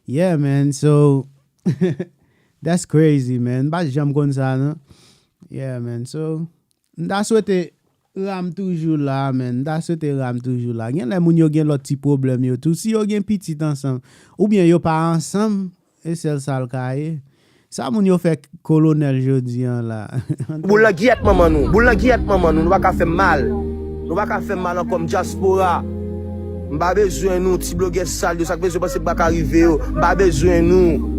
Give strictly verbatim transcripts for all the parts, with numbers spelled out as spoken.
Yeah, man. So, that's crazy, man. M pa t janm konn sa, non. Yeah, man. So, m ta swete Ram toujou la, man. M ta swete Ram toujou la. Gen lè moun yo gen lòt ti pwoblèm yo tou. Si yo gen pitit ansanm, oubyen yo pa ansanm, e sèl sa l ka ye. Sa moun yo fè Kolonèl jodi an la. Boul nan giyèt manman nou. Boul nan giyèt manman nou. Nou pa ka fè m mal. Nou pa ka fè m mal ankò, m dyaspora. M pa bezwen nou, ti blogè sal yo, sa k bezwen panse k pa ka rive yo. M pa bezwen nou.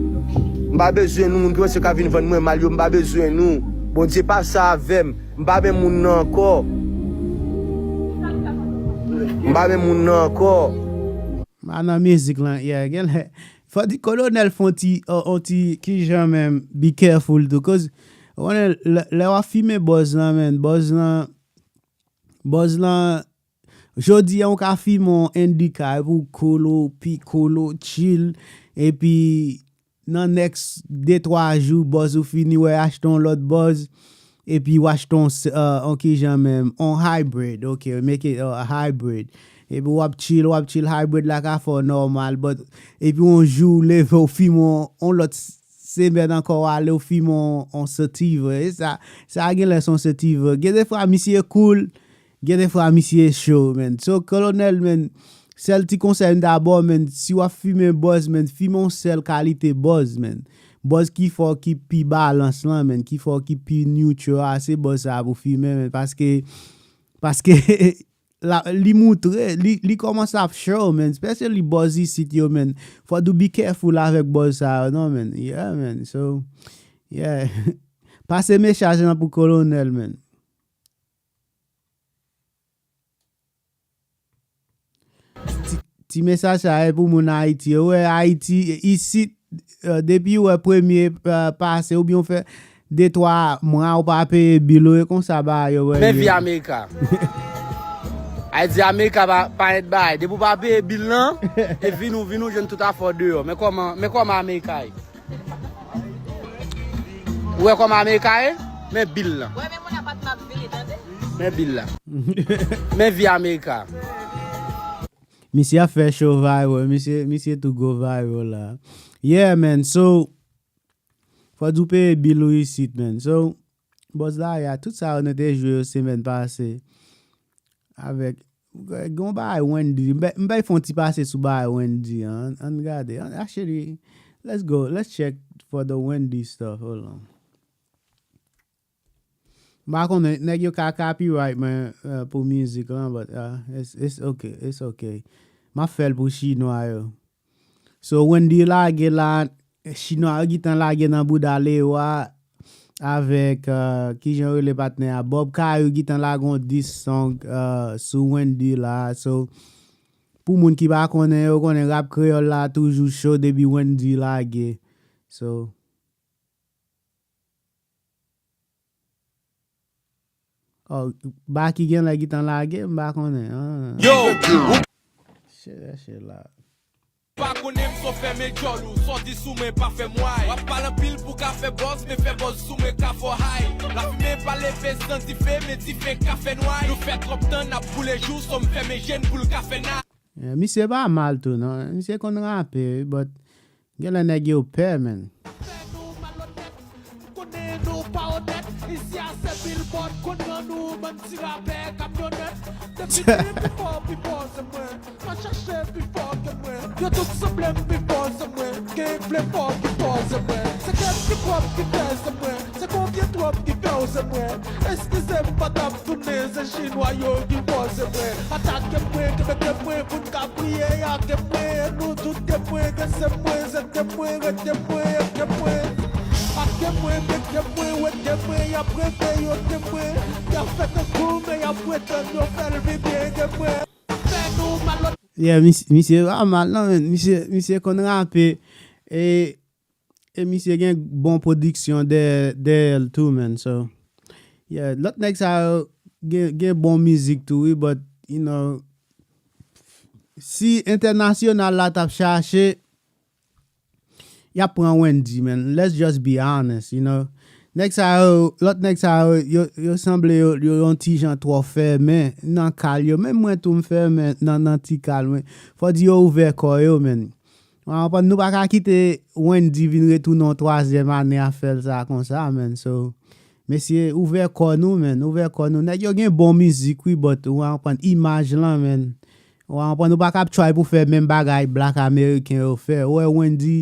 M pa bezwen nou, moun ki panse yo ka vin vann mwen mal yo, m pa bezwen nou. Bondye pase avè m. M pa men moun nan ankò. M pa men moun nan ankò. M pa nan mizik lan, yeah, gen lè. Fò di Kolonèl fè on ti, on, on ti, kijan menm, be careful too, 'cause, ou konnen, lè, lè w ap fimen bòz lan, man, bòz lan, bòz lan, jodi a, ou ka fimen on endika, epi w kolo, pi kolo, chill, epi nan next de twa jou, bòz ou fini, w achte on lòt bòz, epi w achte on, s- euh, on kijan menm, on hybrid, ok, make it a hybrid. Epi w ap chill, w ap chill, hybrid la ka fè w nòmal, but epi on jou, w leve, w fimen on, on lòt s- semèn ankò, w ale, w fimen on, on sativa. E sa, sa gen lè se on sativa. Gen de fwa, misye cool, gen de fwa, misye cho, man. So, Kolonèl, man, sèl ti konsèy m ta ba w, man, si w ap fimen bòz, man, fimen on sèl kalite bòz, man. Bòz ki fò, ki pi balans lan, man, ki fò, ki pi neutral, se bòz sa pou fimen, man, paske, paske la, li moutre, li, li kòmanse ap show, man, especially bòz isit yo, man. Fò w be careful avèk bòz sa yo, non, man. Yeah, man, so, yeah. Pase mesaj lan pou Kolonèl, man. Ti, ti mesaj sa e pou moun Ayiti. Ou wè Ayiti, isit, euh, depi ou wè premye, euh, pase, oubyen ou fè de twa mwa ou pa peye bil ou, e konsa bagay yo wè. Men vi Amerika. Ayiti, Amerika pa, pa et bagay. Depi ou pa peye bil lan, e vin ou, vin ou jwenn tout afè w deyò. Men kòman, men kòman Amerika ye. Ou wè kòman Amerika ye? Men bil lan. Wè, men moun apat m ap vini, tande? Men bil la. Men vi Amerika. Misye ap fè show viral, misye, misye tou go viral la. Yeah, man, so, fò di w peye bil ou isit, man. So, bòz la, ya, tout sa yo nou te jwe yo semèn pase. Avèk, gen yon bagay Wendy, m bay, m bay fè yon ti pase sou bagay Wendy an, ann gade, ann, actually, let's go, let's check for the Wendy stuff, hold on. M pa konnen, nèg yo ka copyright mwen, euh, pou mizik lan, but, uh, it's, it's okay, it's okay. M ap fè l pou chinwa yo. So, Wendy lage la, chinwa yo gentan lage nan bouda Lewa avèk, euh, kijan yo rele patnè a? Bob Kayou gentan lage yon diss song, euh, sou Wendy la. So, pou moun ki pa konnen, yo konnen rap kreyòl la toujou cho depi Wendy lage. So, oh, Baky genlè gentan lage, m pa konnen. Ah. Yo! Shit, that shit loud. Pa konnen m son fèmen djòl ou, sòti sou mwen pa fè m way. W ap pale anpil pou ka fè buzz, men fè buzz sou mwen ka fè w high. Lafimen pa leve san dife, men dife ka fè nway. Nou fè twòp tan n ap boule jou, so m fèmen je n pou l ka fè night. Yeah, misye pa mal tou, non. Misye konn rape, wi, but genlè nèg yo pè, man. Fè nou malonèt, m konnen nou pa onèt. Isi a se Billboard, konn nan nou bann ti rapè kamyonèt. Depi ki pi fò, pi fò se mwen. Pa chache pi fò ke mwen. Yo tout sanble m pi fò se mwen. Gen vle fò ki fò se mwen. Se kèk ki pwòp ki fè se mwen. Se konbyen twòp ki fè w se mwen. Eskize m pa t ap tounen, se chinwa yo ki fòse mwen. Atake mwen, kenbe mwen, pou n ka priye, ake mwen, e nou tout temwen, ke se mwen, se temwen, rete mwen, ake mwen. Ake mwen, mete mwen, wete mwen, y ap reve yo temwen. Y ap fè tankou, men y ap pretann yo fè l pi byen ke mwen. Fè nou malonèt. Yeah, mis- misye pa mal non, men misye, misye konn rape. E E misye gen bon pwodiksyon dèyè, dèyè l tou, man. So, yeah, lòt nèg sa yo gen, gen bon mizik tou, wi, but, you know, si entènasyonal la t ap chache, y ap pran Wendy, man. Let's just be honest, you know. Nèg sa yo, lòt nèg sa yo, yo, yo sanble yo, yo yon ti jan twò fèmen nan kal yo. Menm mwen tou, m fèmen nan, nan ti kal mwen. Fò di yo ouvè kò yo, man. Ou konprann, nou pa ka kite Wendy vin retounen yon twazyèm ane ap fè l sa konsa, man. So, mesye, ouvè kò nou, man. Ouvè kò nou. Nèg yo gen bon mizik, wi, but ou konprann imaj lan, man. Ou konprann, nou pa ka ap try pou fè menm bagay black American yo fè. Ou wè Wendy,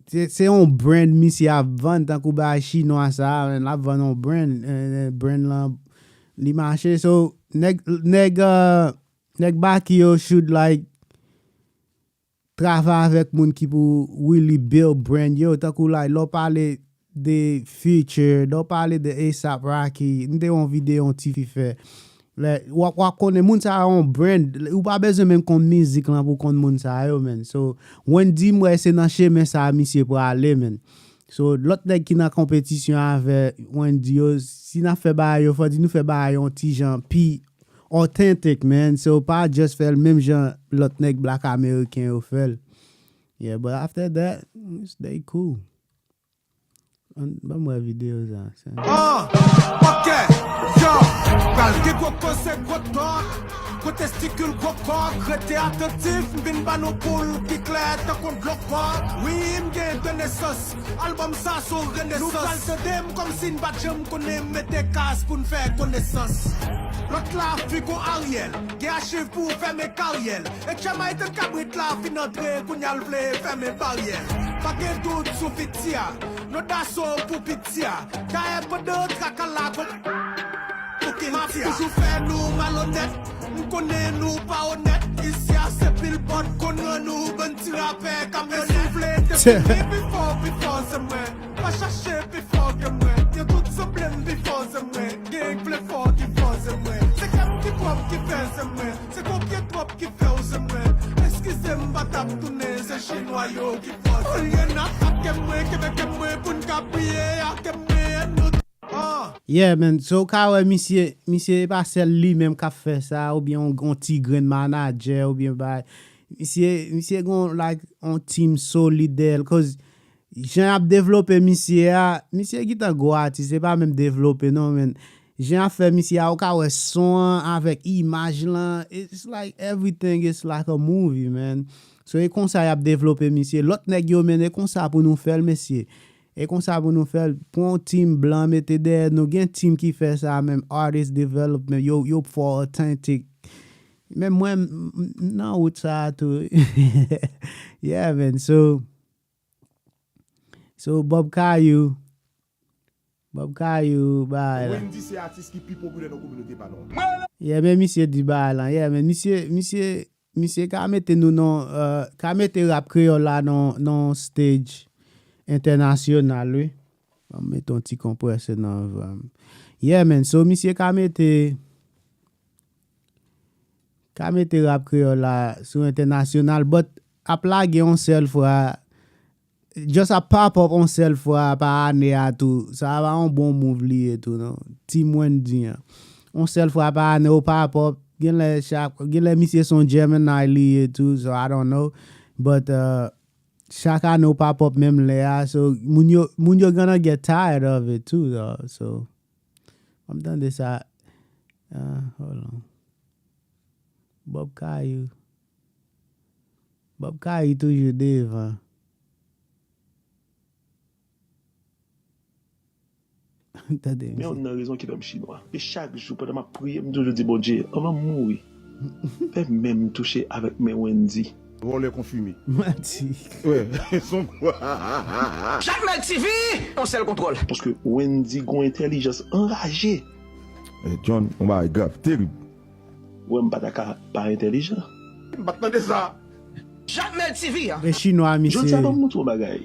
se, se yon brand misye ap vann tankou bagay chinwa sa, man. L ap vann yon brand, eh, eh, brand lan, li mache. So, nèg, nèg, uh, nèg Baky yo should, like, travay avèk moun ki pou really build brand yo, tankou, like, lè w pale de Future, lè w pale de A$ap Rocky, m te yon videyo yon tifi fè. Like, w ap, w ap konnen moun sa yo yon brand, ou pa bezwen menm konn mizik lan pou konn moun sa yo, man. So, Wendy, m wè se nan chemen sa misye prale, man. So, lòt nèg ki nan konpetisyon avè Wendy yo, si n ap fè bagay yo, fò di nou fè bagay yo yon ti jan pi authentic, man. So, pa just fè l menm jan lòt nèg black American yo fè l. Yeah, but after that, it's, they cool. An, ban m wè videyo sa. Ah, ok, yo, pral gen gwo koze, gwo tòk, gwo testikil, gwo kòk, rete atantif, m vin ba nou poul ki klè tankou dlo kòk. Wi, m gen de nesans, album sa se yon renesans. Nou pral tande m kòmsi n pa t janm konnen, mete kas pou n fè konesans. Lòt la figo Ariel, gen achiv pou fèmen karyè l. E tchèmay tann kabrit la fin antre, kounye a l vle fèmen baryè. Pa gen dout sou fiti a, nou daso pou piti a. Dayè pandan traka la, pou ki mafya toujou fè nou malonèt. M konnen nou pa onèt, isi a se pil bòt konn rann nou bann ti rapè kamyonèt. Si w vle te fini pi fò, pi fò se mwen. Pa chache pi fò ke mwen. Yo tout sanble m pi fò se mwen. Gen k vle fò ki fò se mwen. Se kè m ki pwòp ki fè se mwen. Se kopye twòp ki fè w se mwen. Eskize m pa t ap tounen, se chinwa yo ki fò se mwen. Olye n atake mwen, kenbe kè mwen pou n ka priye ake mwen nou. Ah! Yeah, man. So, w ka wè misye, misye e pa sèl li menm k ap fè sa, oubyen yon, yon ti grenn manadjè, oubyen bay. Misye, misye gon, like, yon team solid dèyè l, cause jan y ap devlope misye a, misye gentan gwo atis, se pa menm devlope non, men jan y ap fè misye a, ou ka wè son an avèk imaj lan, it's like everything is like a movie, man. So, e konsa y ap devlope misye. Lòt nèg yo, men, e konsa pou nou fè l, mesye. E konsa pou nou fè l. Pran yon team blan, mete dèyè nou. Gen team ki fè sa, menm artist development, yo, yo fò authentic. Men mwen, m, m, m nan wout sa a tou. Yeah, man. So, so, Bob Kayou, Bob Kayou, bay la. Wendy se atis ki pi popilè nan kominote pa nou an. Yeah, men misye di bay lan. Yeah, men misye, misye, misye ka mete nou nan, euh, ka mete rap kreyòl la nan, nan stage entènasyonal, wi. Ban m mete yon ti konpresè nan vwa m. Yeah, man. So, misye ka mete, ka mete rap kreyòl la sou entènasyonal, but ap lage yon sèl fwa, just ap pop up yon sèl fwa pa ane a tou. Sa pa yon bon move li ye tou, non. Team Wendy an. Yon sèl fwa pa ane ou pop up, genlè chak, genlè misye se yon Gemini li ye tou, so I don't know. But, uh, chak ane ou pop up menm lè a, so moun yo, moun yo gonna get tired of it too, though. So, ban m tande sa. Ah, hold on. Bob Kayou. Bob Kayou toujou devan. Tande misye. Men youn nan rezon ki fè m chinwa. E chak jou, pandan m ap priye, m toujou di Bondye, anvan m mouri, pèmèt m touche avèk men Wendy. Vòlè konfime. Manti. Wè, son kwa. Jakmèl TV, yon sèl kontwòl. Paske Wendy gon entèlijans anraje. Eh, John, yon bagay grav, terib. Wè m pa ta ka pa entèlijan. M pa t tande sa. Jakmèl TV a. E chinwa misye. Jodi a ban m montre w bagay.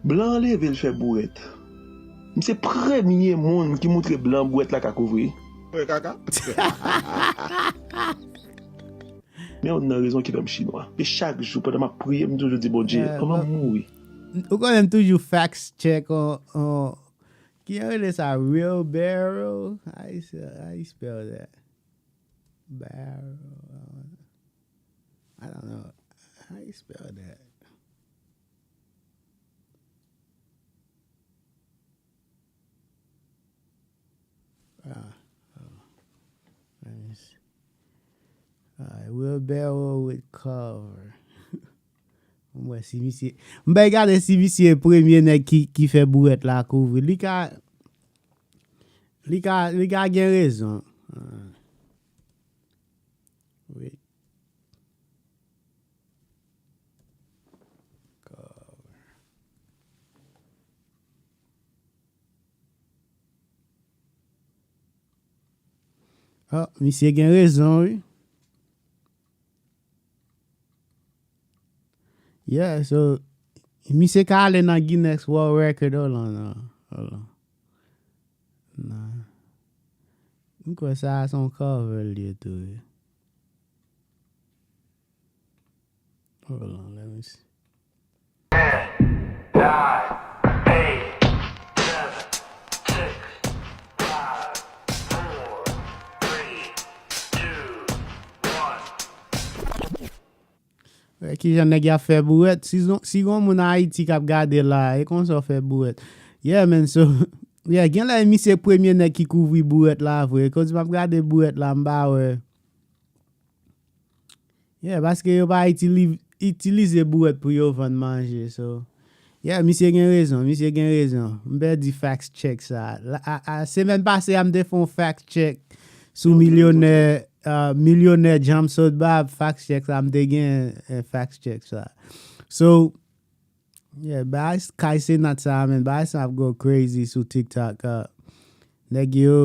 Blan an leve l fè bourèt. M se premye moun ki montre blan bourèt la ka kouvri. Frè kaka. Men youn nan rezon ki fè m chinwa. E chak jou pandan m ap priye, m toujou di Bondye, anvan m mouri. Ou konnen m toujou fact check on, on Kijan yo rele sa? Wheelbarrow? How you, how you spell that? Barrow. I don't know. How you spell that? Ah, oh. Let me see. Alright, wheelbarrow with cover. M wè si misye, m bay gade si misye premye nèg ki, ki fè bourèt la kouvri. Li ka, li ka, li ka gen rezon. Wi. Ah, misye gen rezon, wi. Yeah, so, misye ka ale nan Guinness World Record, hold on, uh, hold on. Nan. M kwè sa a se yon cover li ye tou, wi. Hold on, let me see. Wè kijan nèg y ap fè bourèt. Si zon- si gon moun Ayiti k ap gade la, e konsa w fè bourèt. Yeah, man, so, yeah, genlè misye premye nèg ki kouvri bourèt la vre. Koz m ap gade bourèt la, m pa wè. Yeah, paske yo pa itili- itilize bourèt pou yo vann manje, so. Yeah, misye gen rezon, misye gen rezon. M pèdi fact check sa. La, a, a, semèn pase a, m te fè yon fact check sou milyonè, uh, milyonè Jamsotba, fact check sa, m te gen, eh, fact check sa. So, yeah, bagay Kai Cenat sa, man, bagay sa ap go crazy sou TikTok. Uh, nèg yo,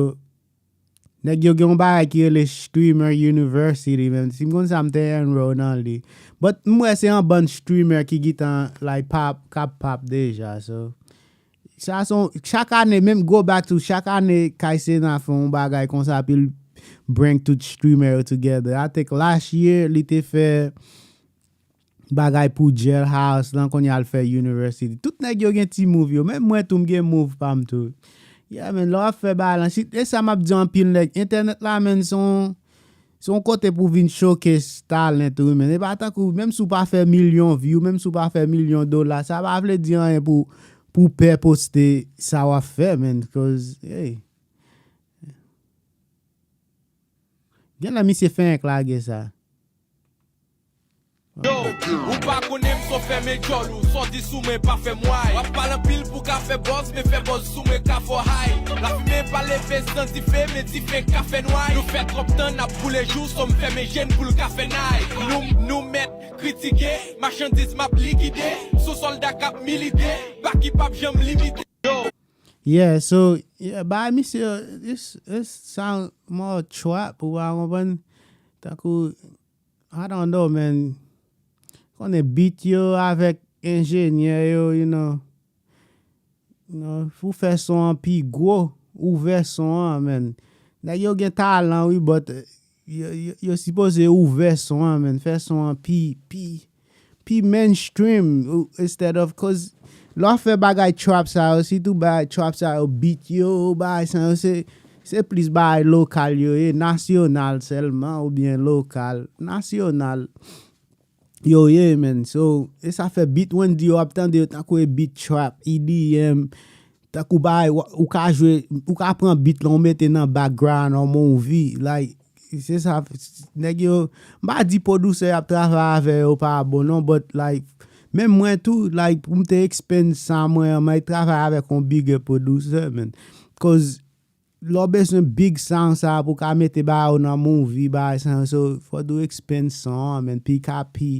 nèg yo gen yon bagay ki rele Streamer University, man. Si m konn sa, m te enroll nan li. But m wè se yon bann streamer ki gentan, like, pop, k ap pop deja, so. Sa son, chak ane, menm go back to, chak ane, Kai Cenat fè yon bagay konsa, epi l bring tout streamer yo together. I think last year, li te fè bagay pou Jailhouse lan, kounye a l fè University. Tout nèg yo gen ti move yo, menm mwen tou, m gen move pa m tou. Yeah, man, lè w ap fè bagay lan, si, e sa m ap di anpil nèg, entènèt la, man, se yon, se yon kote pou vin showcase talent ou, man. E pa tankou, menm si w pa fè milyon view, menm si w pa fè milyon dola, sa pa vle di anyen pou, pou pè poste sa w ap fè, man, cause, hey. Genlè misye fenk lage sa. Yo, ou pa konnen m son fèmen djòl ou, sòti sou mwen pa fè m way. W ap pale anpil pou ka fè buzz, men fè buzz sou mwen ka fè w high. Lafimen pa leve san dife, men dife ka fè nway. Nou fè twòp tan n ap boule jou, so m fèmen je n pou l ka fè night. Nou, nou mèt kritike, machandiz m ap likide, sou sòlda k ap milite, baki p ap janm limite. Yo. Yeah, so, yeah, ba misye, it's, it's sound more trap, ou pa konprann? Tankou, I don't know, man. Konnen beat yo avèk enjenyè yo, you know. You know, pou fè son an pi gwo, ouvè son an, man. Nèg yo gen talan, wi, but, eh, yo, yo, yo sipoze ouvè son an, man. Fè son an pi, pi, pi mainstream, ou, instead of, cause lè w ap fè bagay trap sa yo, sitou bagay trap sa yo, beat yo, bagay sa yo, se, se plis bagay lokal yo ye, nasyonal sèlman, oubyen lokal, nasyonal yo ye, man. So, e sa fè beat Wendyy yo ap tande yo tankou e beat trap, E D M, tankou bagay, w- ou ka jwe, ou ka pran beat lan, ou mete nan background yon movie, like, se sa, nèg yo, m pa di pwodisè y ap travay avè yo pa bon non, but, like, menm mwen tou, like, pou m te expand sa mwen an, mwen travay avèk yon bigger producer, man. Cause lè w bezwen big sound sa pou ka mete bagay ou nan movie, bagay sa, so, fò w expand son an, man, pi ka pi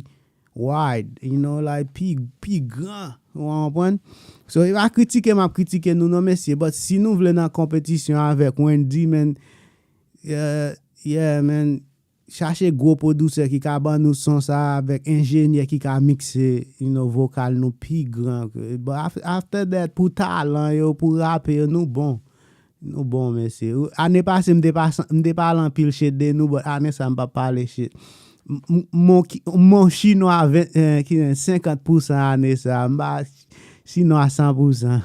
wide, you know, like, pi, pi gran, ou konprann? So, e pa kritike m ap kritike nou non, mesye, but si nou vle nan konpetisyon avèk Wendyy, man, yeah, yeah, man, chache gwo pwodisè ki ka ban nou son sa avèk enjenyè ki ka mikse, you know, vokal nou pi gran. But af- after that, pou talan yo, pou rape yo, nou bon. Nou bon, mesye. Ou- Ane pase, m te pa san- m te pale anpil shit de nou, but ane sa, m pa pale shit. M- m- Mon ki- mon chinwa ven- eh, ki senkant pousan ane sa, m pa chinwa san pousan.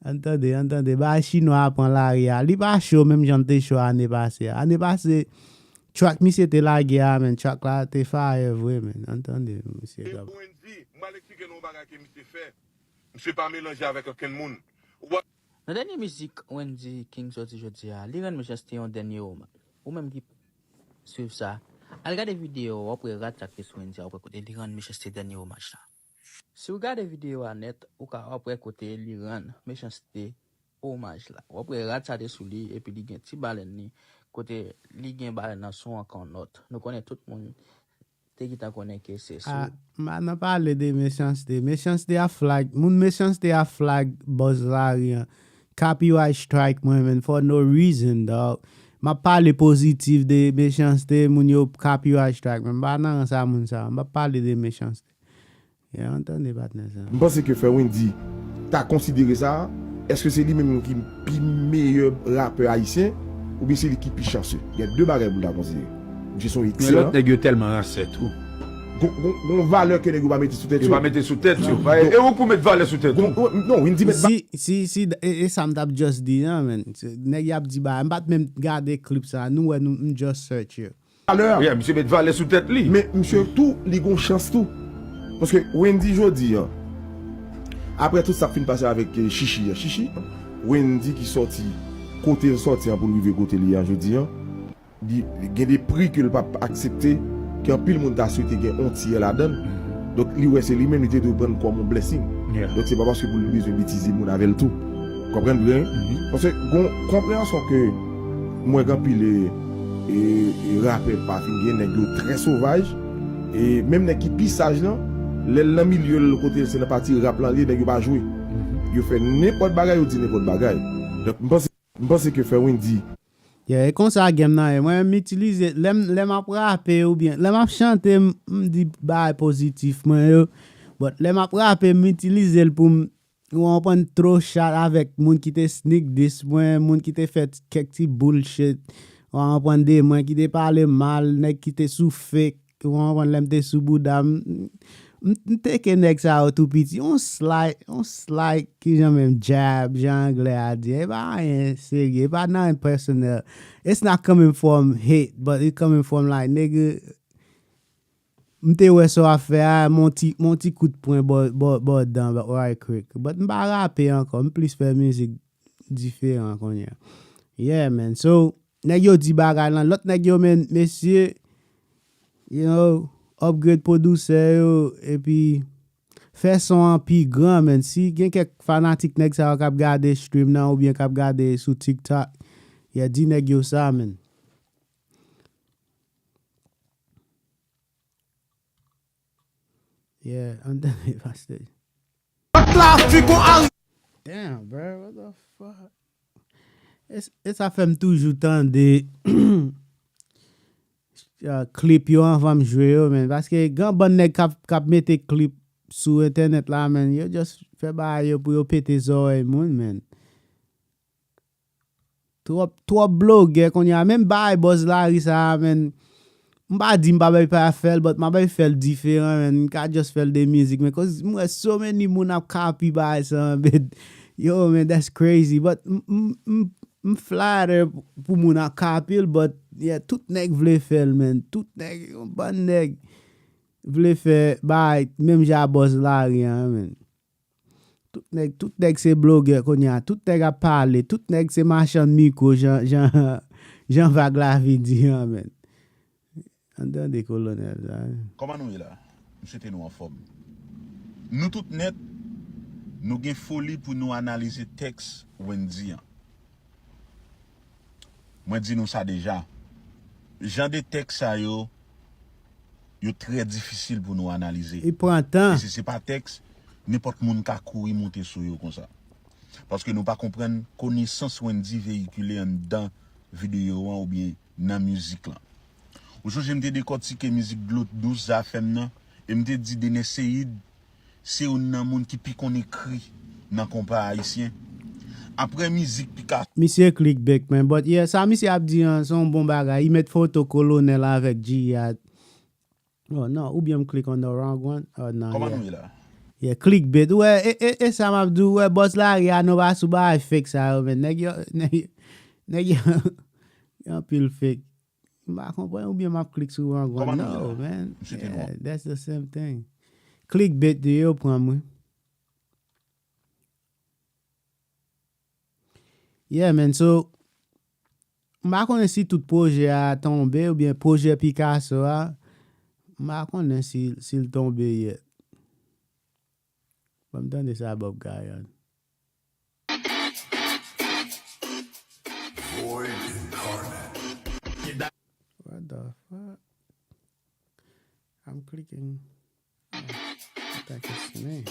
Ann tande, ann tande. Bagay chinwa a pran lari a. Li pa cho menm jan l te cho ane pase a. Ane pase, track misye te lage a, man, track la te fire vre, man. Ann tande, misye k ap. Pou Wendyy, m pral eksplike nou yon bagay ke misye fè. Misye pa melanje avèk okenn moun. Ou pa. Nan dènye mizik Wendyy King sòti jodi a, li rann mechanste yon dènye omaj. Ou menm ki swiv sa, Al gade videyo a, w ap wè rat sa k te sou Wendy a, w ap wè kote li rann Mechanste dènye omaj la. Si w gade videyo a nèt, ou ka w ap wè kote li rann Mechanste omaj la. W ap wè rat sa te sou li, epi li gen ti balèn li, kote li gen balèn nan sou an kannòt. Nou konnen tout moun te gentan konnen ke se sou. Ah, m pa nan pale de Mechanste. Mechanste a flag. Moun Mechanste a flag bòz lari an. Copyright strike mwen, man, for no reason, dawg. M ap pale pozitif de Mechanste, moun yo copyright strike, man. M pa nan rans a moun sa. M ap pale de Mechanste. Yeah, ann tande patnè sa. M panse ke frè Wendy ta konsidere sa, èske se li menm ki pi meyè rapè ayisyen, oubyen se li ki pi chanse? Gen de bagay pou l ta konsidere. Misye se yon ekselan. Men lòt nèg yo tèlman ransè tou. Gon, gon, gon valè ke nèg yo pa mete sou tèt yo. Yo pa mete sou tèt yo. E ou pou met valè sou tèt ou. Non, Wendy met valè. Si, si, si, e, e sa m t ap just di an, man. Nèg y ap di bagay. M pa t menm gade klip sa. Nou wè, nou, m just search yo. Yeah, misye met valè sou tèt li. Men misye tou, li gon chans tou. Paske Wendy jodi an, apre tout sa k fin pase avèk, eh, Chichi an, Chichi, Wendy ki sòti kote l sòti an pou l rive kote li an jodi an, li, li gen de pri ke l p ap aksepte, ke anpil moun ta swete gen on tiyè ladan l. Donk, li wè se li menm, li te dwe pran l kòm on blessing. Yeah. Donk, se pa paske pou l bezwen betize moun avè l tou. Konprann byen? Paske gon konpreyansyon ke mwen gen anpil, e, e, e rapè pa fin gen, nèg yo trè sovaj. E menm nèg ki pi saj lan, lè l nan milye l kote se nan pati rap lan li ye, nèg yo pa jwe. Yo fè nenpòt bagay, yo di nenpòt bagay. Donk, m panse, m panse ke frè Wendy. Yeah, e konsa game nan ye. Mwen, m itilize, lè m, lè m ap rape oubyen, lè m ap chante, m, m di bagay pozitif mwen yo. But lè m ap rape, m itilize l pou m, ou konprann, throw shot avèk moun ki te sneak diss mwen, moun ki te fè kèk ti bullshit. Ou konprann, de mwen ki te pale mal, nèg ki te sou fake. Ou konprann, lè m te sou bouda m, m, m teke nèg sa yo tou piti. On slight, on slight, kijan menm, jab, jan anglè a di. E pa anyen serye, e pa nothing personal. It's not coming from hate, but it coming from, like, nigga, m te wè sa w ap fè a, m on ti, m on ti kout pwen bò, bò, bò dan, right quick. But m pa rape ankò, m plis fè mizik diferan kounye a. Yeah, man. So, nèg yo di bagay lan, lòt nèg yo, men, mesye, you know, upgrade pwodisè yo, epi fè son an pi gran, man. Si gen kèk fanatik nèg sa yo k ap gade stream nan oubyen k ap gade sou TikTok, yeah, di nèg yo sa, man. Yeah, ann tande pastè. Trafik on ari. Damn, bro, what the fuck? E, e sa fè m toujou tande, ah, klip yo anvan m jwe yo, man. Paske gen bann nèg k ap, k ap mete klip sou entènèt la, man. Yo just fè bagay yo pou yo pete zòrèy moun, man. Twòp, twòp blogè kounye a. Menm bagay bòz lari sa a, man. M pa di m pa bay pa fè l, but m pa bay fè l diferan, man. M ka just fè l de mizik, man. Cause m wè so many moun ap copy bagay sa a, man. Yo, man, that's crazy. But m, m, m, m flatter pou moun ap copy l, but, yeah, tout nèg vle fè l, man. Tout nèg, yon bann nèg vle fè bagay, menm jan a bòz lari an, man. Tout nèg, tout nèg se blogè kounye a. Tout nèg ap pale. Tout nèg se machann mikwo, jan, jan, jan Vag Lavi di an, man. Ann tande kolonèl sa. Kòman nou ye la? M swete nou anfòm. Nou tout nèt, nou gen foli pou nou analize tèks Wendy an. Mwen di nou sa deja. Jan de tèks sa yo, yo trè difisil pou nou analize. Li pran tan. E si se pa tèks, nenpòt moun ka kouri moute sou yo konsa. Paske nou pa konprann konesans Wendy veyikile anndan videyo an oubyen nan mizik lan. Ou sonje m te dekòtike mizik Dlo Dous Zafèm nan, e m te di Dener Ceïde se youn nan moun ki pi konn ekri nan konpa ayisyen. Apre mizik Pika. Misye clickbait, man. But yeah, sa misye ap di an, se yon bon bagay. Li met foto kolonèl avèk G I A. Oh, non, oubyen m click on the wrong one. Oh, non, kòman yeah. Nou ye la? Yeah, clickbait. Ou wè, e, e, e sa m ap di, ou wè, bòz lari a, nou pa sou bagay fake sa yo, man. Nèg yo, nèg, nèg yo, gen anpil fake. M pa konprann oubyen m ap click sou wrong one. Kòman nou ye la? No, man. M swete nou. Yeah, that's the same thing. Clickbait li yo pran m, wi. Yeah, man, so, m pa konnen si tout pwojè a tonbe oubyen pwojè Picasso a, m pa konnen si, si l tonbe yet. Ban m tande sa Bob Gayan. Void incarnate. What the fuck? I'm clicking. Oh, what the fuck is name?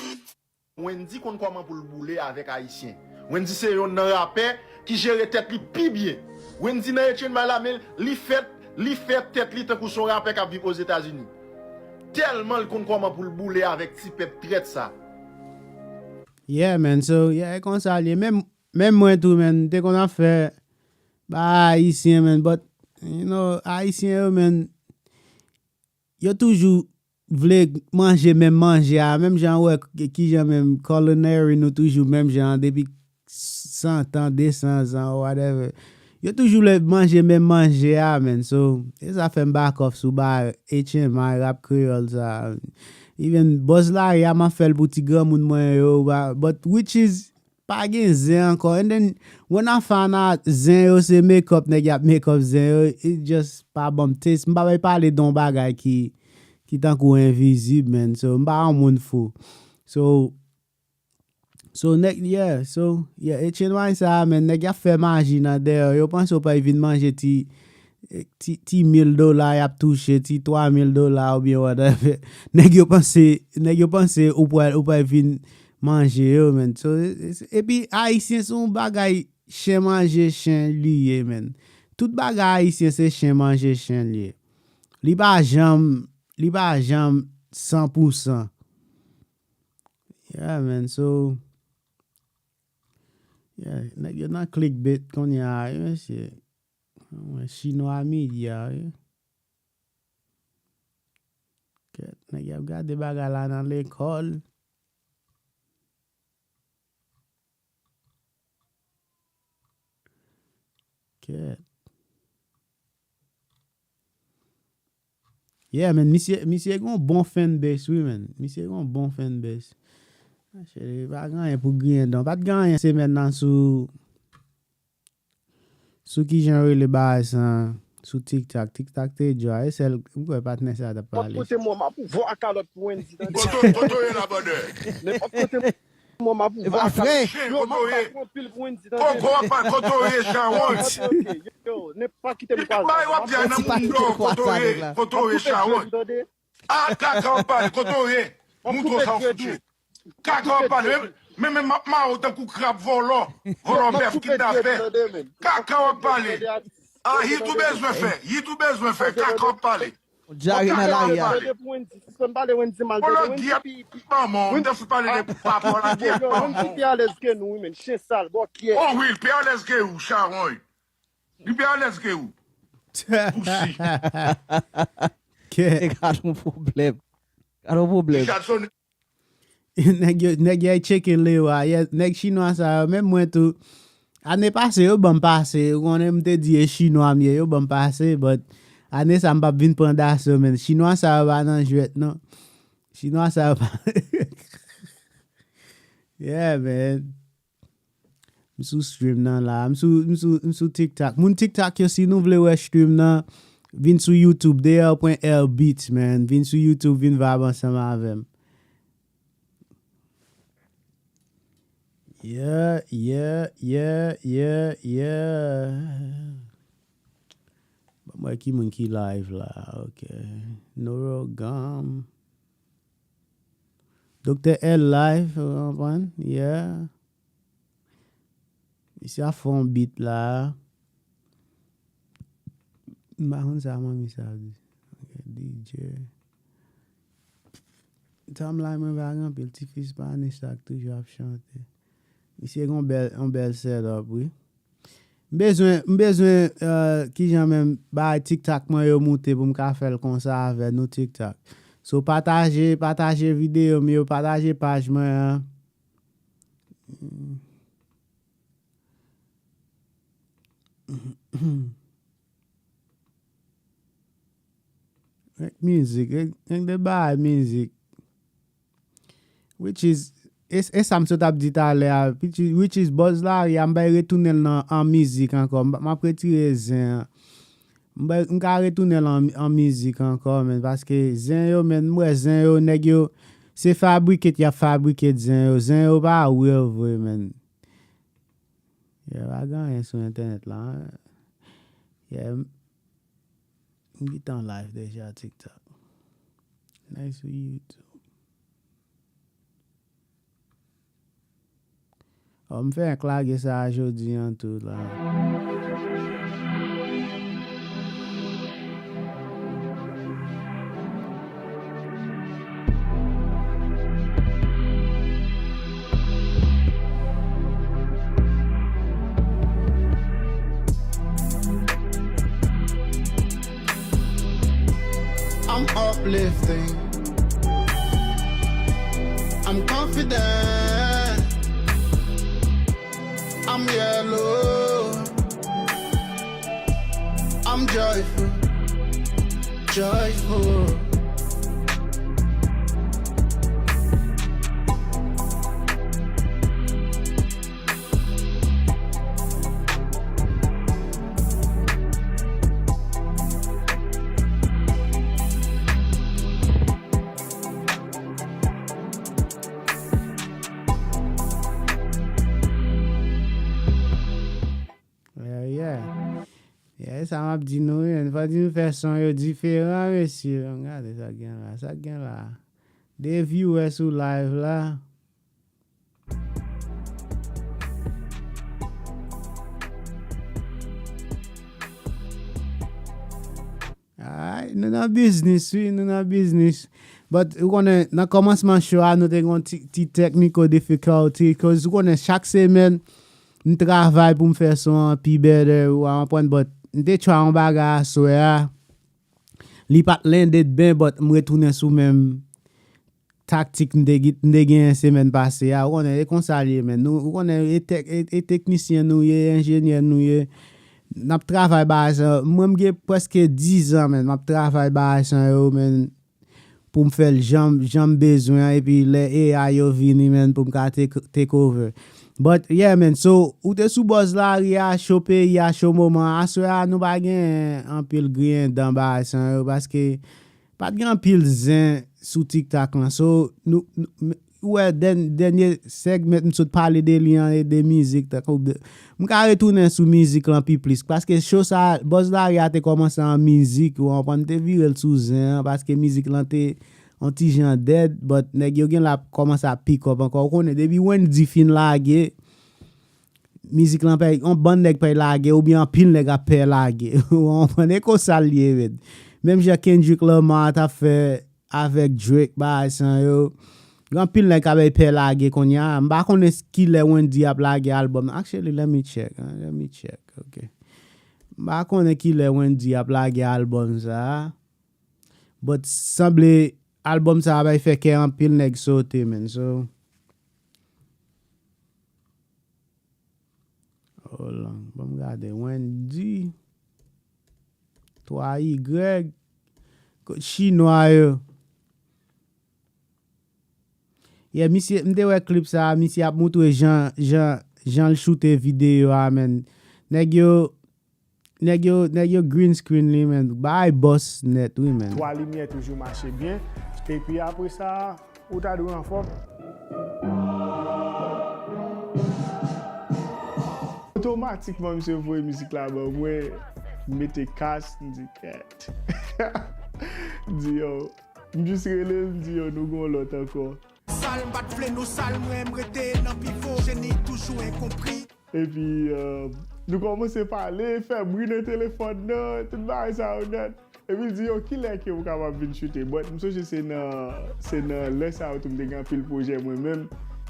Wendy konn kòman pou l boule avèk ayisyen. Wendy se yonn nan rapè ki jere tèt li pi byen. Wendy nan Etienne May la, men li fè, li fè tèt li tankou se yon rapè k ap viv Ozetazini. Tèlman l konn kòman pou l boule avèk ti pèp trèt sa. Yeah, man. So, yeah, e konsa l ye. Menm, menm mwen tou, man, m te konn ap fè ba ayisyen, man. But, you know, ayisyen yo, man, yo toujou vle manje menm manje a, menm jan ou wè k- kijan menm culinary nou toujou menm jan an depi san tan, de san zan, whatever. Yo toujou vle manje menm manje a, man. So, e sa fè m back off sou ba H M I, rap kreyòl sa. Even buzz la, ya m ap fè l pou ti granmoun mwen yo, ba- but which is, pa gen zen ankò. And then, when I find out zen yo se make up, nèg y ap make up zen yo, it just pa ban m taste. M pa bay pale de yon bagay ki, ki tankou envizib, man. So, m pa yon moun fou. So, so, nèg, yeah, so, yeah, H N Y sa, man, nèg y ap fè maji nan dèyè. Yo panse w pral vin manje ti, ti, ti mil dola y ap touche, ti twa mil dola oubyen whatever. Nèg yo panse, nèg yo panse ou pral, ou pral vin manje yo, man. So, e- e- epi ayisyen se yon bagay chen manje chen li ye, man. Tout bagay ayisyen se chen manje chen li ye. Li pa janm, li pa janm san pou san. Yeah, man, so, yeah, nèg yo nan clickbait kounye a, wi, mesye. Mwen, chinwa media, wi. Kèt, nèg y ap gade bagay la nan lekòl. Kèt. Yeah, man, misye, misye gon bon fanbase, wi, man. Misye gon bon fanbase. Mache, pa gen anyen pou griyen dan. Pa t gen anyen semèn nan sou, sou kijan yo rele bagay sa, sou TikTok. TikTok te djwa. E sèl, m kwè patnè sa t ap pale. Nenpòt kote mwen, m ap vwa kalòt pou Wendy, tande. Kote, kote w ye la, brother? Nenpòt kote mwen, m ap vwa kalòt. Yo, m ap bat anpil pou Wendy, tande. Kote w ye, chawony? Ok, ok, yo, yo, nenpòt kite m kwaze. Bay w ap di a nan moun dò, kote w ye, kote w ye, chawony? A, kaka w ap pale, kote w ye? Moutre w sa w fout ye. Kaka w ap pale, men, men, men m ap mare w tankou krab vòlò, vòlò bèf kidnapè. Kaka w ap pale. A, hit ou bezwen fè, hit ou bezwen fè, kaka w ap pale. Dyare nan lari a. Vòlò giyèt manman w, m te fout pale de papa w la giyèt manman w. Wendy pi alèz ke nou, wi, men, chen sal, bòkyè. O wi, l pi alèz ke ou, chawony. Li pi alèz ke ou. Pousi. Kè. Gad yon pwoblèm. Gad yon pwoblèm. Richardson. Nèg yo, nèg yo tcheke Lewa. Yeah, nèg chinwa sa yo, menm mwen tou. Ane pase, yo ban m pase. Ou konnen m te di e chinwa m ye, yo ban m pase. But ane sa, m p ap vin pran daso, men. Chinwa sa yo pa nan jwèt, non. Chinwa sa yo pa. Yeah, man. M sou stream nan la. M sou, m sou, m sou TikTok. Moun TikTok yo, si nou vle wè stream nan, vin sou YouTube, D R pwen L Beats, man. Vin sou YouTube, vin vibe ansanm avè m. Yeah, yeah, yeah, yeah, yeah. Ban m wè ki moun ki live la. Ok. Noro Gam. Doktè L live, ou konprann? Yeah. Misye ap fè yon beat la. M pa konn sa manmi sa ap di. Ok, D J. Timeline mwen pa gen anpil, ti fis pa Anissa k toujou ap chante. Misye gen yon bèl, yon bèl setup, wi. M bezwen, m bezwen, euh, kijan menm bagay TikTok mwen yo moute pou m ka fè l konsa avè nou TikTok. So, pataje, pataje videyo m yo, pataje paj mwen an. Rèk mizik, rèk, rèk de bagay mizik. Which is, e, e sa m sot ap di talè a, which is, which is buzz lari a, m bay retounen l nan, an mizik ankò. M, m ap retire zen an. M bay, m ka retounen l an, an mizik ankò, men, paske zen yo, men, m wè zen yo, nèg yo, se fabricate y ap fabricate zen yo. Zen yo pa real vre, men. Yeah, pa gen anyen sou entènèt la, hein. Yeah, m, m gentan live deja TikTok. Nice sou YouTube. Oh, m fenk lage sa a jodi an tou la. I'm uplifting. I'm confident. I'm yellow. I'm joyful. Joyful. Yeah, yeah. Yeah, sa m ap di nou, wi, men fò di nou fè son yo diferan, mesye. Gade sa k gen la, sa k gen la. De viewer sou live la. Alright, nou nan biznis, wi, nou nan biznis. But, ou konnen, nan kòmansman show a, nou te gen yon ti, ti technical difficulty, 'cause ou konnen, chak semèn, m travay pou m fè son an pi better, ou konprann, but m te try yon bagay aswè a. Li pa t landed byen, but m retounen sou menm taktik m te, m te genyen semèn pase a. Ou konnen, e konsa l ye, men. Nou, ou konnen, e, tek, e, e teknisyen nou ye, enjenyè nou ye. N ap travay bagay sa. Mwen, m gen prèske diz an, men, m ap travay bagay sa yo, men, pou m fè l jan, jan m bezwen an, epi lè A I yo vini, men, pou m ka take, take over. But, yeah, man, so, ou te sou buzz lari a, cho peyi a, cho moman an. Aswè a, nou pa gen anpil griyen dan bagay sa yo, paske pa t gen anpil zen sou TikTok lan. So, nou, nou, m, ou wè, dèn-, dènye segment m sot pale de li an, e de mizik, tankou de, m ka retounen sou mizik lan pi plis, paske show sa, buzz lari a te kòmanse an mizik, ou konprann, m te vire l sou zen an, paske mizik lan te yon ti jan dead, but nèg yo gen la kòmanse ap pick up ankò. Ou konnen, depi Wendy fin lage, mizik lan pè, yon bann nèg pè lage, oubyen anpil nèg ap pè lage. Ou konprann? E konsa l ye, men. Menm jan Kendrick Lamar t ap fè avèk Drake, bagay sa yo. Gen anpil nèg k ap pè lage kounye a. M pa konnen s-, kilè Wendy ap lage album nan. Actually, let me check, hein, let me check, ok. M pa konnen kilè Wendy ap lage album sa a. But sanble album sa a bay fè kè anpil nèg sote, man. So, hold on, ban m gade. Wendy, twa Y, kot chinwa yo. Yeah, misye, m te wè klip sa a, misye ap moutre jan, jan, jan l choute videyo a, man. Nèg yo, nèg yo, nèg yo green screen li, man. Bagay bòs nèt, wi, man. Twa limyè toujou mache byen. Epi apre sa, ou ta dwe anfòm. Otomatikman, misye voye mizik la ban mwen, m mete kas, m di, kèt. M di, yo, m jis rele l, m di, yo, nou gon lòt ankò. Sal, m pa t vle nou sal, mwen, m rete nan pivo, jeni toujou enkonpri. Epi, euh, nou kòmanse pale, fè bri nan telefòn nan, tout bagay sa yo nèt. Epi l di, yo, kilè ke ou kapab vin choute? But m sonje se nan, se nan lè sa yo tou m te gen anpil pwojè mwen menm,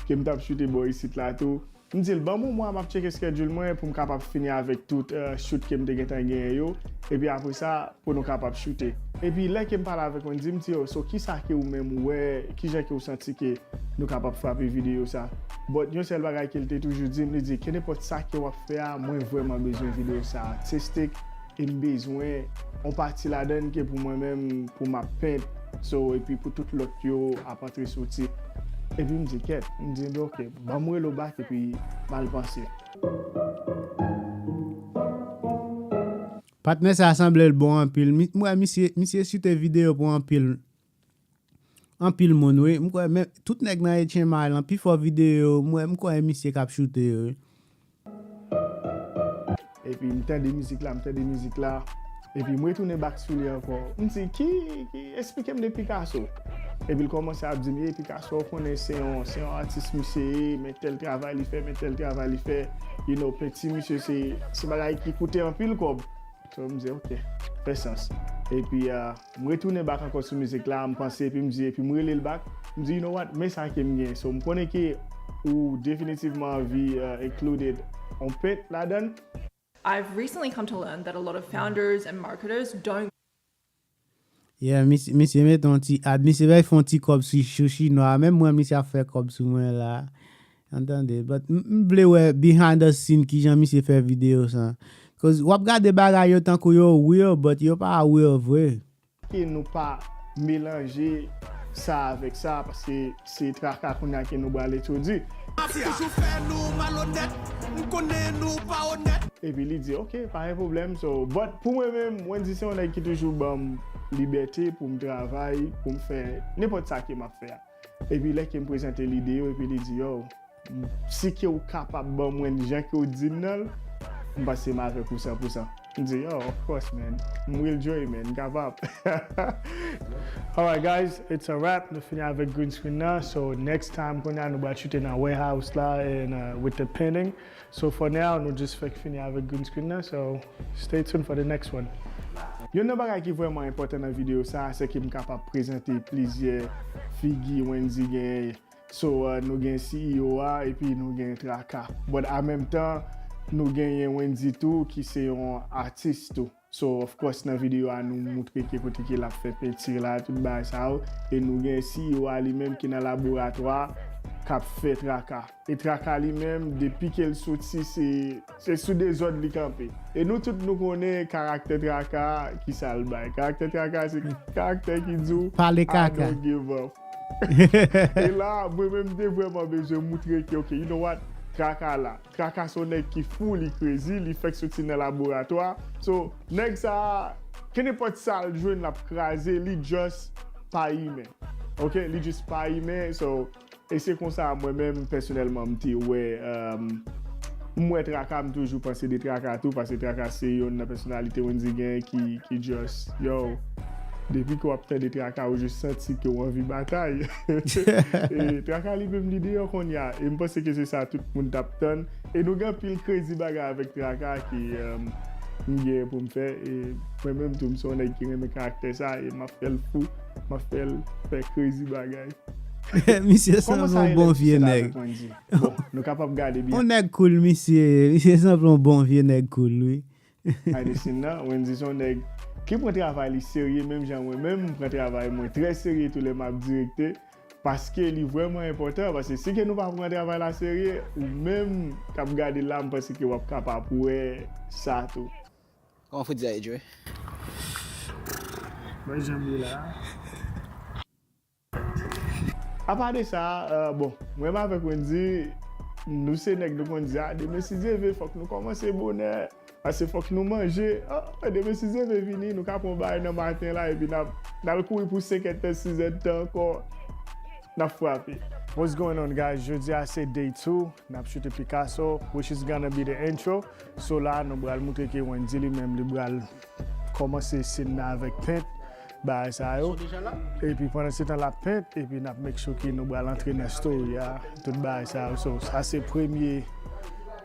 ke m t ap choute bò isit la tou. M di l, ban m yon mwa, m ap tcheke schedule mwen pou m kapab fini avèk tout, euh, shoot ke m te gentan genyen yo. Epi apre sa, pou nou kapab choute. Epi lè ke m pale avèk Wendy, m di, yo, so kisa ke ou menm ou wè, kijan ke ou santi ke nou kapab frape videyo sa? But yon sèl bagay ke l te toujou di m, li di, kenenpòt sa ke w ap fè a, mwen vrèman bezwen videyo sa artistic, e m bezwen yon pati ladan l ke pou mwen menm, pou m ap pent, so, epi pou tout lòt yo ap antre soti. Epi m di, kèt, m di, enben, oke, ban m rele w bak epi m al panse. Patnè sa sanble l bon anpil. Mi- M wè misye, misye site videyo pou anpil, anpil moun, wi. M kwè men tout nèg nan H M I lan, pifò videyo, m wè, m kwè misye k ap choute yo, wi. Epi m tande mizik la, m tande mizik la. Epi m retounen back sou li ankò. M di, ki, ki, esplike m de Picasso. Epi l kòmanse ap di m, e Picasso, ou konnen se yon, se yon atis misye ye, men tèl travay li fè, men tèl travay li fè. You know, penti misye se, se bagay ki koute anpil kòb. So, m di, oke, fè sans. Epi, uh, m retounen back ankò sou mizik la, m panse, epi m di, epi m rele l back. M di, you know what, men sa ke m gen. So, m konnen ke ou definitivman anvi, uh, included on pent ladan l. I've recently come to learn that a lot of founders and marketers don't Yeah, misye, misye mete yon ti ad, misye bay fè yon ti kòb sou sou chinwa, menm mwen misye ap fè kòb sou mwen la. Antande, but m m vle wè behind the scene kijan misye fè videyo sa. Cause w ap gade bagay yo tankou yo real, but yo pa real vre. Ke nou pa melanje sa avèk sa, paske se traka kounye a ke nou pral etidye. Ap toujou fè nou malonèt, m konnen nou pa onèt. Epi li di, oke, pa gen pwoblèm. So, but pou mwen menm, Wendy se yon nèg ki toujou ban m libète pou m travay, pou m fè nenpòt sa ke m ap fè a. Epi lè ke m prezante lide yo, epi li di, yo, si ke w kapab ban mwen jan ke w di m nan l, m panse m avèk ou san pou san. M di, yo, of course, man. M real Dre, man. M kapab. Alright, guys, it's a wrap. Nou fini avèk green screen nan. So, next time, kounye a, nou pral choute nan warehouse la and uh, with the painting. So, for now, nou just fèk fini avèk green screen nan. So, stay tuned for the next one. Youn nan bagay ki vrèman enpòtan nan videyo sa a, se ke m kapab prezante plizyè figi Wendy genyen. So, uh, nou gen C E O a, epi nou gen Traka. But an menm tan, nou genyen Wendy tou, ki se yon atis tou. So, of course, nan videyo a, nou moutre ke kote ke l ap fè penti la, tout bagay sa yo. E nou gen C E O a li menm ki nan laboratwa, k ap fè Traka. E Traka li menm, depi ke l soti, se se sou dezòd li kanpe. E nou tout nou konnen karaktè Traka ki sa l bay. Karaktè Traka se karaktè ki di w, Pale I kaka. Don't give up. E la, mwen menm m te vrèman bezwen moutre ke, ok, you know what, Traka la. Traka se yon nèg ki fou, li crazy, li fèk soti nan laboratwa. So, nèg sa a, kenenpòt sa l jwenn, l ap kraze, li just pa imen. Ok, li just pa imen. So, e se konsa mwen menm pèsonèlman m te wè, um, m wè Traka, m toujou panse de Traka tou, paske Traka se youn nan pèsonalite Wendy gen ki, ki just, yo, depi ke w ap tande Traka, ou just santi ke w anvi batay. E Traka li menm li deyò kounye a, e m panse ke se sa tout moun t ap tann. E nou gen anpil crazy bagay avèk Traka ke, um, m gen pou m fè, e mwen menm tou m se yon nèg ki renmen karaktè sa, e m ap fè l fou, m ap fè l fè crazy bagay. Misye sanble yon bon vye nèg. Bon, nou kapab gade byen. Yon nèg cool, misye. Misye sanble yon bon vye nèg cool, wi. Behind the scene nan, Wendy se yon nèg ki pran travay li serye, menm jan mwen menm, m pran travay mwen trè serye tou lè m ap direkte, paske li vrèman enpòtan, paske si ke nou pa pran travay la serye, ou menm k ap gade la, m panse ke w ap kapab wè sa tou. Kòman fout di a ye, Dre? Mwen janm ye la. Apa de sa, euh, bon, mwen menm avèk Wendy, nou se nèg nou konn di a, demen si Dye vle, fòk nou kòmanse bonè, paske fòk nou manje. Ah, demen si Dye vle vini, nou ka pran bagay nan maten la, epi n ap, n al kouri pou senk èdtan, sis èdtan ankò, n ap frape. What's going on, guys? Jodi a se day two, n ap choute Picasso, which is gonna be the intro. So la, nou pral moutre ke Wendy li menm, li pral kòmanse scene nan avèk pent, bagay sa yo. Epi pandan se tan l ap pent, epi n ap make sure ke nou pral antre nan story a, tout bagay sa yo. So, sa se premye,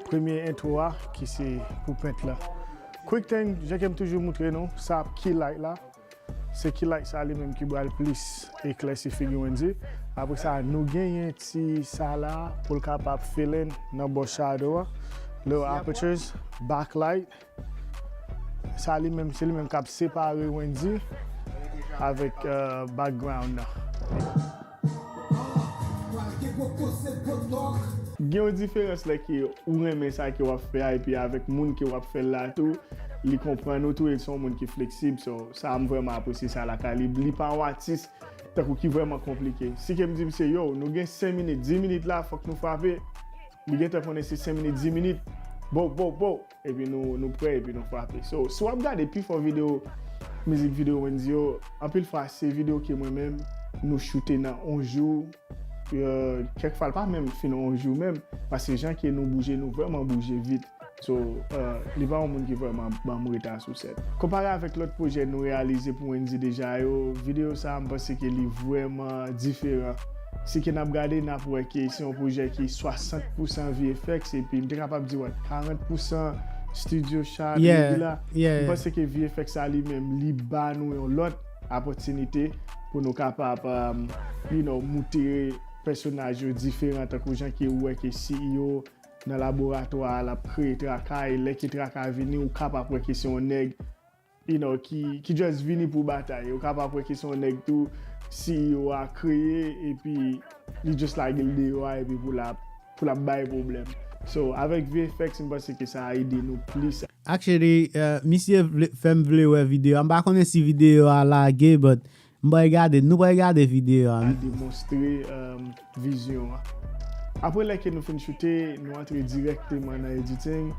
premye intro a ki se pou pent la. Quick thing, jan ke m toujou moutre nou, sa ap key light la. Se key light sa li menm ki pral plis eklèsi figi Wendy. Apre sa, nou genyen ti sa la pou l kapab fill in nan bò shadow a. Little apertures, backlight. Sa li menm, se li menm k ap separe Wendy avèk, euh, background nan. Gen yon diferans lè ke ou renmen sa ke w ap fè a, epi avèk moun ke w ap fè l la tou, li konprann ou tou, e se yon moun ki fleksib. So, sa a m vrèman apresye sa lakay li. Li pa yon atis tankou ki vrèman konplike. Si ke m di misye, yo, nou gen senk minit, dis minit la, fòk nou frape, li gentan konnen se senk minit, dis minit, bo, bo, bo, epi nou, nou prè, epi nou frape. So, si w ap gade pifò videyo, mizik videyo Wendy yo, anpil fwa se videyo ke mwen menm, nou choute nan yon jou, euh, kèk fwa l pa menm fin yon jou menm, paske jan ke nou bouje, nou vrèman bouje vit. So, euh, li pa yon moun ki vrèman ban m reta sou sèn. Konpare avèk lòt pwojè nou reyalize pou Wendy deja yo, videyo sa a, m panse ke li vrèman diferan. Si ke n ap gade, n ap wè ke se yon pwojè ki swasant pousan V F X, epi m te kapab di, what, karant pousan studio shot, yeah. M panse ke V F X sa li menm, li ba nou yon lòt opòtinite pou nou kapab, um, you know, moutre pèsonaj yo diferan, tankou jan ke ou wè ke C E O nan laboratwa a, l ap kreye traka, e lè ke traka vini, ou kapab wè ke se yon nèg, you know, ki, ki just vini pou batay. Ou kapab wè ke se yon nèg tou, C E O a kreye, epi li just lage l deyò a, epi pou l ap, pou l ap bay pwoblèm. So, avèk V F X, m panse ke sa a ede nou plis. Actually, uh, misye vle, fè m vle wè videyo a. M pa konnen si videyo a lage, but m pral gade, nou pral gade videyo a. Al demonstre, um, vizyon an. Apre lè ke nou fin choute, nou antre dirèkteman nan editing.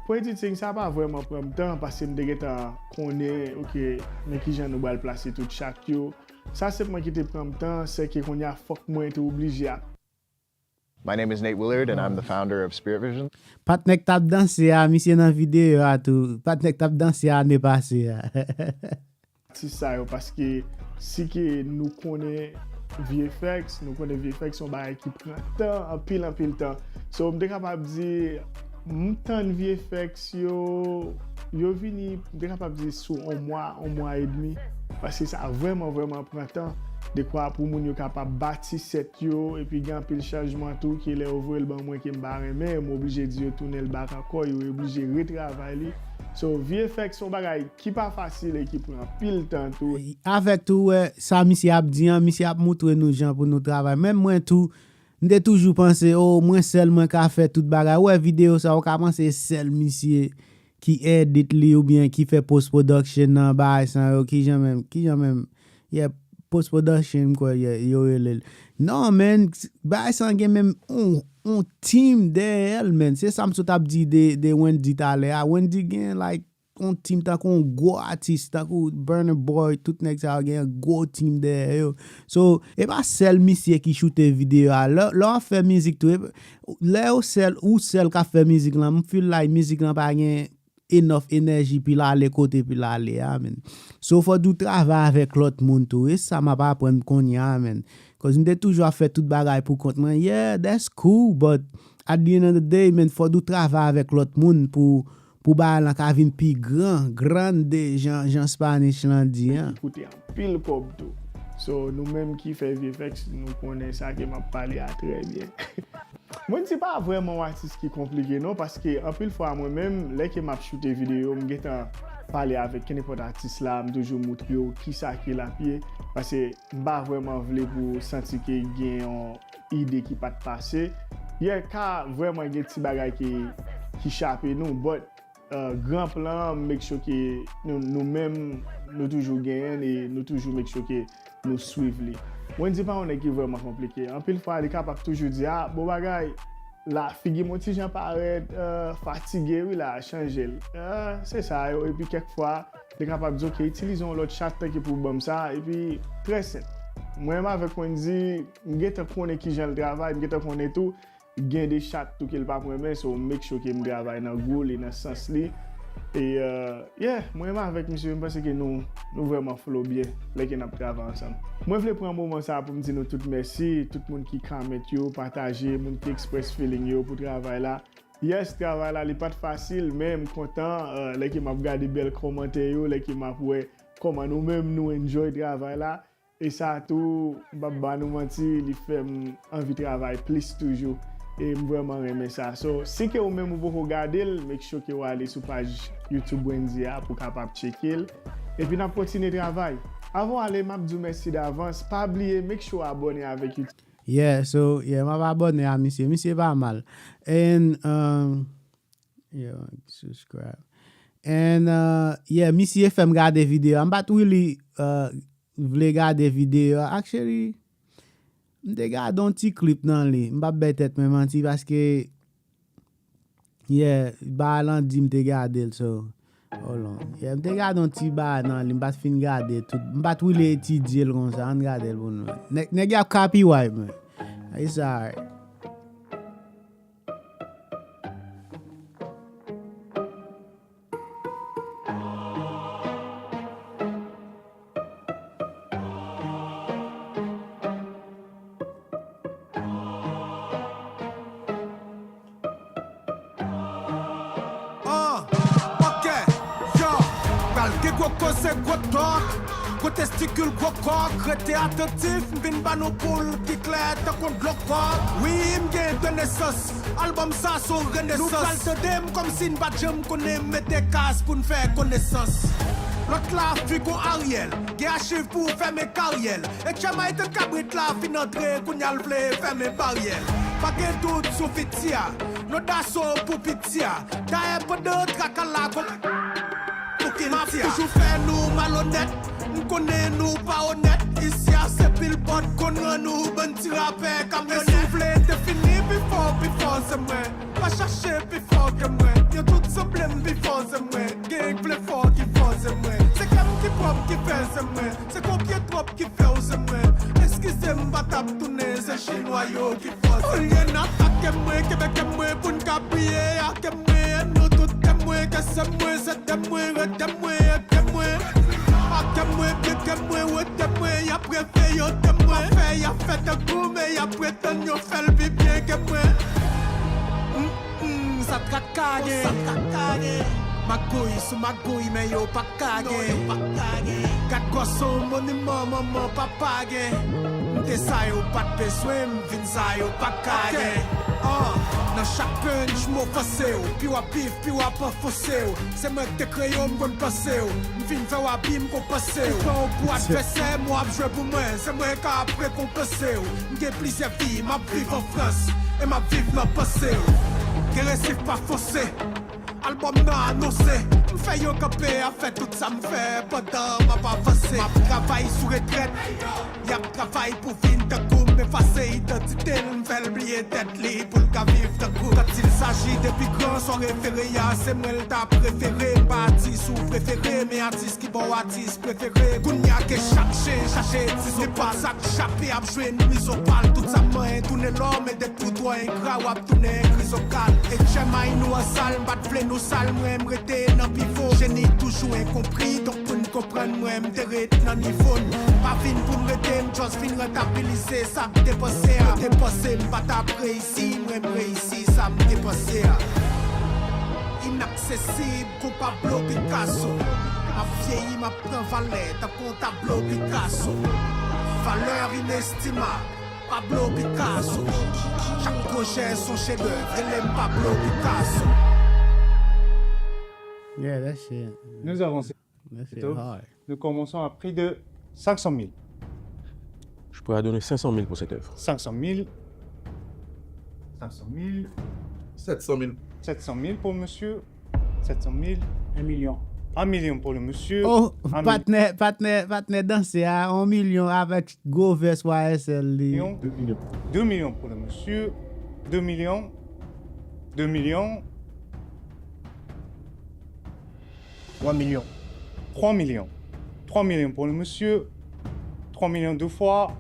Pou editing, sa pa vrèman pran m tan, paske m te gentan konnen, ok, men kijan nou pral plase tout shot yo. Sa se mwen ki te pran m tan, se ke kounye a fòk mwen te oblije ap My name is Nate Willard and I'm the founder of Spirit Vision. Patnè k t ap danse a, misye nan videyo a tou. Patnè k t ap danse ane pase a. Atis sa yo, paske si ke nou konnen V F X, nou konnen V F X se yon bagay ki pran tan, anpil, anpil tan. So, m te kapab di, m tann V F X yo, yo vini, m te kapab di sou yon mwa, yon mwa edmi. Paske sa vrèman, vrèman pran tan. Dekwa pou moun yo kapab bati sèt yo, epi gen anpil chanjman tou, ke lè yo voye l ban mwen ke m pa renmen, m oblije di yo tounen l back ankò, yo oblije retravay li. So, V F X se yon bagay ki pa fasil e ki pran anpil tan tou. Avèk tou, wè, sa misye ap di an, misye ap moutre nou jan pou nou travay. Menm mwen tou, m te toujou panse, o, mwen sèl mwen ka fè tout bagay. Ou wè videyo sa, ou ka panse sèl misye ki edit li oubyen ki fè post production nan, bagay sa yo, kijan menm, kijan menm, yeah, post production, m kwè, yeah, yo rele l. Non, man, bagay sa gen menm on, on team dèyè l, man. Se sa m sot ap di de, de Wendy talè a. Wendy gen, like, on team tankou on gwo atis, tankou Burna Boy, tout nèg sa yo gen gwo team dèyè yo. So, e pa sèl misye ki choute videyo a. Lè, lè w ap fè mizik tou, e, lè ou sèl, ou sèl k ap fè mizik lan, m feel like mizik lan pa gen enough enèji pou l ale kote pou l ale a, man. So, fò tou travay avèk lòt moun tou. E sa m ap aprann kounye a, man. 'Cause m te toujou ap fè tout bagay pou kont mwen. Yeah, that's cool, but at the end of the day, man, fò tou travay avèk lòt moun pou, pou bagay lan ka vin pi gran, grande, jan, jan Spanish lan di an. Ki koute anpil kòb tou. So, nou menm ki fè V F X, nou konnen sa ke m ap pale a trè byen. Mwen di pa vrèman yon atis ki konplike non, paske anpil fwa mwen menm, lè ke m ap choute videyo, m gentan pale avèk kenenpòt atis la, m toujou moutre yo kisa ke l ap ye, paske m pa vrèman vle pou santi ke gen yon ide ki pa t pase. Yeah, ka vrèman gen ti bagay ki, ki chape nou, but euh, gran plan an, make sure ke nou, nou menm, nou toujou genyen l e nou toujou make sure ke nou swiv li. Wendy pa yon nèg ki vrèman konplike. Anpil fwa, li kapab toujou di, a, bon bagay, la, figi m yon ti jan parèt, euh, fatige, wi, la, chanje l. Euh, se sa yo. Epi kèk fwa, li kapab di, ok, itilize yon lòt shot tanke pou ban m sa. Epi, trè senp. Mwen menm avèk Wendy, m gentan konnen kijan l travay, m gentan konnen tou, gen de shot tou ke l p ap renmen, so m make sure ke m travay nan gou li, nan sans li. E, euh, yeah, mwen menm avèk misye, m panse ke nou, nou vrèman flow byen lè ke n ap travay ansanm. Mwen vle pran moman sa a pou m di nou tout mèsi, tout moun ki comment yo, pataje, moun ki express feeling yo pou travay la. Yes, travay la, li pa t fasil, men m kontan, euh, lè ke m ap gade bèl kòmantè yo, lè ke m ap wè kòman nou menm nou enjoy travay la. E sa tou, m p ap ba nou manti, li fè m anvi travay plis toujou. E m vrèman renmen sa. So, si ke ou menm ou poko gade l, make sure ke w ale sou paj YouTube Wendy a pou w kapab tcheke l. Epi n ap kontinye travay. Avan w ale, m ap di w mèsi davans. Pa bliye, make sure w abòne avèk YouTube. Yeah, so, yeah, m ap abòne a misye. Misye pa mal. And, um, yeah, subscribe. And, uh, yeah, misye fè m gade videyo a. M pa t really, uh, vle gade videyo a, actually, m te gade yon ti clip nan li. M p ap bay tèt mwen manti paske, yeah, ba Landy m te gade l, so, hold on. Yeah, m te gade yon ti ba nan li, m pa t fin gade tout. M pa t really etidye l konsa, ann gade l pou nou. Nèg, nèg y ap copyright mwen. It's alright. Ah, ok, yo, pral gen gwo koze, gwo tòk, gwo testikil, gwo kòk. Rete atantif, m vin ba nou poul ki klè tankou dlo kòk. Wi, m gen de nesans, albòm sa se yon renesans. Nou pral tande m kòmsi n pa t janm konnen, m mete kas pou n fè konesans. Lòt la, figo Ariel, gen achiv pou fèmen karyè l. E Tchèmay tann kabrit la fin antre, kounye a l vle fèmen baryè l. Pa gen dout sou fiti a, non daso pou piti a. Dayè pandan traka la kon pou ki n ti a. M ap toujou fè nou malonèt, m konnen nou pa onèt. Isi a se pil bòt konn rann nou bann ti rapè kamyonèt. E si w vle defini pi fò, pi fò se mwen. Pa chache pi fò ke mwen. Yo tout sanble m pi fò se mwen. Gen k vle fò ki fò se mwen. Se kè m ki pwòp ki fè se mwen. Se konpye twòp ki fè w se mwen. Eskize m pa t ap tounen, se chinwa yo ki fò se mwen. Olye n atake mwen, kenbe kè mwen pou n ka priye. Ake mwen, nou tout temwen, ke se mwen, se temwen, re temwen, e temwen. Ake mwen, byen ke mwen, re temwen, y ap reve yo temwen. Fè y ap fè tankou, men y ap pretann yo fè l pi byen ke mwen. Mm, mm, sa traka gen. Magouy sou magouy, men yo pa ka gen. Gad gòson moniman manman papa gen. M te sa yo pa t bezwen, m vin sa yo pa ka gen. Ah, nan chak punch m ofanse w, pi w ap bif, pi w ap anfonse w. Se mwen k te kreye w, m konn panse w. M fin fè w abi, m konpanse w. Ou pran w pou advèsè, m w ap jwe pou mwen. Se mwen k ap rekonpanse w. M gen plizyè vi, m ap viv an Frans. E m ap viv nan panse w. Gen resif pa fonse. Albòm nan anonse. M fè yo kanpe ap fè tout sa m fè pandan m ap avanse. M ap travay sou retrèt. Y ap travay pou vin tankou m, efase idantite l, m fè l bliye tèt li pou l ka viv tankou. Quand il s'agit de pi gran, son refere a, se mwen l ta prefere. M pa atis ou prefere, men atis ki ba w atis prefere. Kounye a ke chak chen chache ti zopal, sak chape ap jwenn rizopal. Tout sa manyen tounen lò, men depi w twò engra, w ap tounen krizokal. E Tchèmay nou an sal, m pa t vle nou sal, mwen m rete nan pivo. Jeni toujou enkonpri, donk pou n konprann mwen, m te ret nan nivo n. Pa vin pou m rete, m just vin rentabilize sa m te panse a. Yo te panse m pa t ap reyisi, mwen m reyisi sa m te panse a. Inaksesib kon Pablo Picasso. M ap vyeyi, m ap pran valè tankou yon tablo Picasso. Valè inestimab, Pablo Picasso. Chak pwojè se yon chedèv, rele m Pablo Picasso. Yeah, that shit. Nous avançons. That shit Plutôt, hard. Nous commençons à prix de cinq cent mille. Je pourrais donner cinq cent mille pour cette œuvre. Cinq cent mille. Cinq cent mille. Sèt san mil. Sept cent mille pour le monsieur. Sept cent mille. Un million. Un million pour le monsieur. Oh, Un patnè, patnè, patnè danse a, yon milyon avèk gwo vès Y S L li. Million. Deux millions. Deux millions pour le monsieur. Deux millions. Deux millions. Twa milyon. Trois millions. Trois millions pour le monsieur. Trois millions deux fois.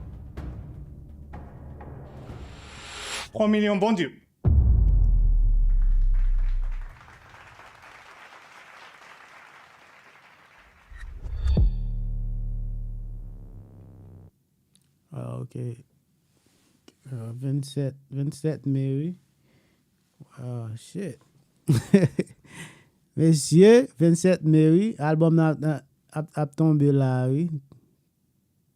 Trois millions, bon Dieu. Ah, ok. Ah, vennsèt, vennsèt me, wi. Ah, shit. Mesye, vennsèt me, wi. Albòm nan ap, ap, ap tonbe la, wi.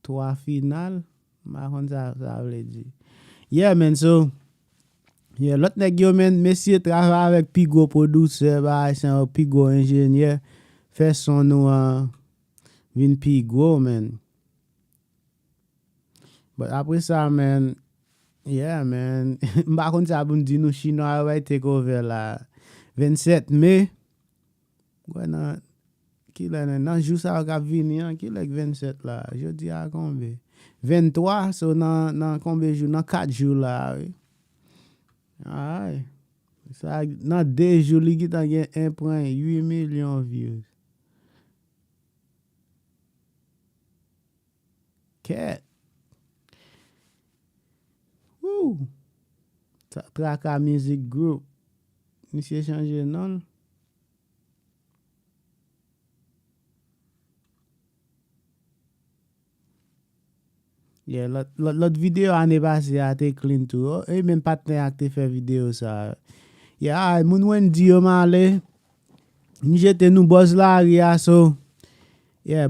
Twa final. M pa konn sa sa vle di. Yeah, man, so, yeah, lòt nèg yo, man, mesye travay avèk pi gwo pwodisè, bagay sa yo, pi gwo enjenyè, fè son nou an vin pi gwo, man. But apre sa, man, yeah, man, m pa konn sa pou m di nou, chinwa yo bay take over la. Vennsèt me, m kwè nan Kilè nan, nan jou sa yo k ap vini an, kilè k vennsèt la? Jodi a konbe? Venntwa, so nan, nan konbe jou? Nan kat jou la, wi. Ay. Sa, nan de jou, li gentan gen en pwen uit milyon views. Kèt. Woo! Tra-, Traka Music Group. Misye chanje non l. Yeah, lòt, lòt, lòt videyo ane pase a te clean tou. Oh, e menm patnè a k te fè videyo sa. Yeah, ay, moun Wendy yo m ale. M jete nou buzz lari a, so. Yeah,